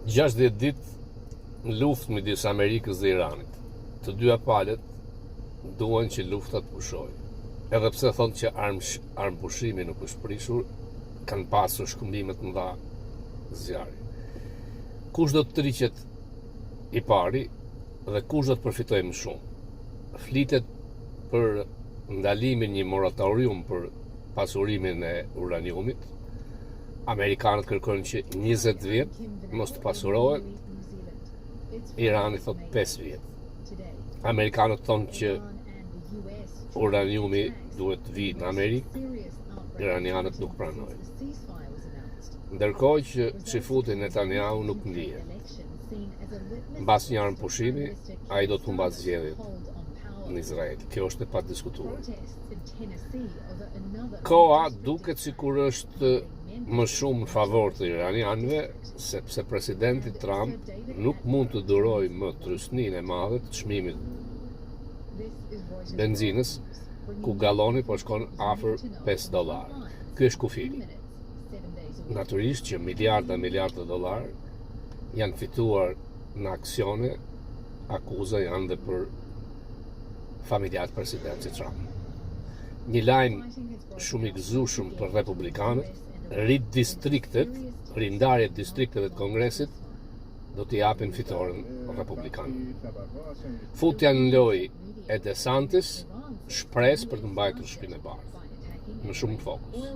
60 ditë në luftë midis Amerikës dhe Iranit. Të dyja palët duan që lufta të pushojë. Edhe pse thonë që armë armëpushimi nuk është prishur, kanë pasur shkëmbime të mëdha zjarri. Kush do të tërhiqet i pari dhe kush do të përfitojë më shumë? Flitet për ndalimin një moratorium për pasurimin e uraniumit. Amerikanët kërkojnë që 20 vjet mos të pasurohet. Irani thot 5 vjet. Amerikanët thonë që uraniumi duhet të vijë në Amerikë, iranianët nuk pranojnë. Ndërkohë që çifuti Netanyahu nuk ndihet. Mbas një armëpushimi, ai do të humbasë zgjedhjet në Izrael. Kjo është e padiskutuar. Koha duket sikur është më shumë në favor të iranianëve, sepse presidenti Trump nuk mund të durojë më trysninë e madhe të çmimit benzinës, ku galloni po shkon afër 5 dollar. Ky është kufiri. Natyrisht që miliarda miliarda dollar janë fituar në aksione, akuza janë dhe për familjarët presidentit Trump. Një lajm shumë i gëzueshëm për republikanët, ridistriktet, rindarjet distrikteve të Kongresit do t'i japin fitoren republikanëve. Futja në lojë e DeSantis, shpresë për të mbajtur shtëpinë e bardhë. Më shumë fokus.